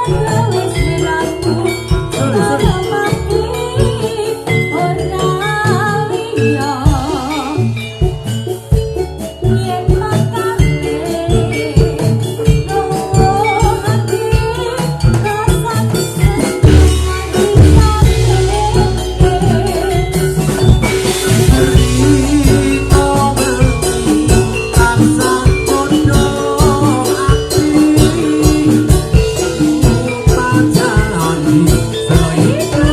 Gawe sliramu ora mati ora liya. Yen makane nuwun ati rasa. Riko wengi tansah padha ati, tajani saiki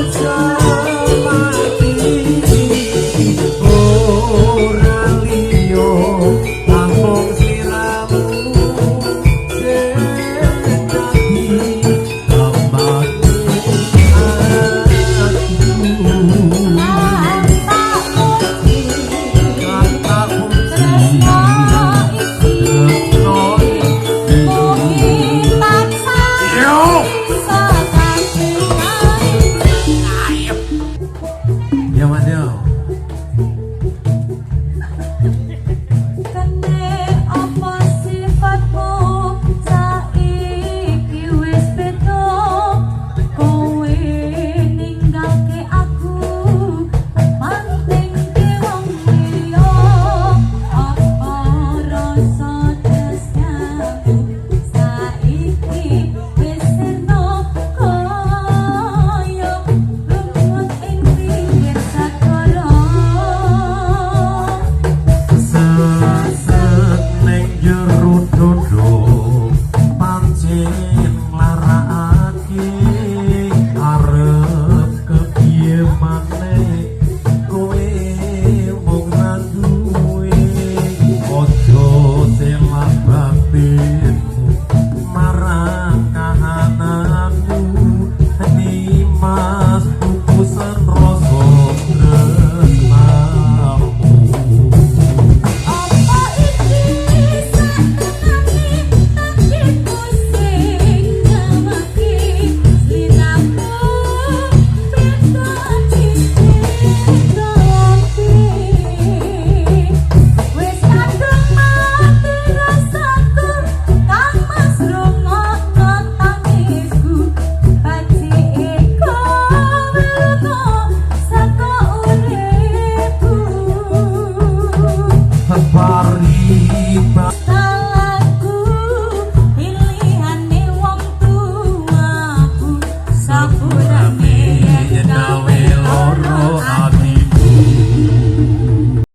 mati ora liya namung sliramu sing dadi tambane atiku. Tak puji Tak tresno puji iki tresno iki. Mugi tansah Yo. bisa.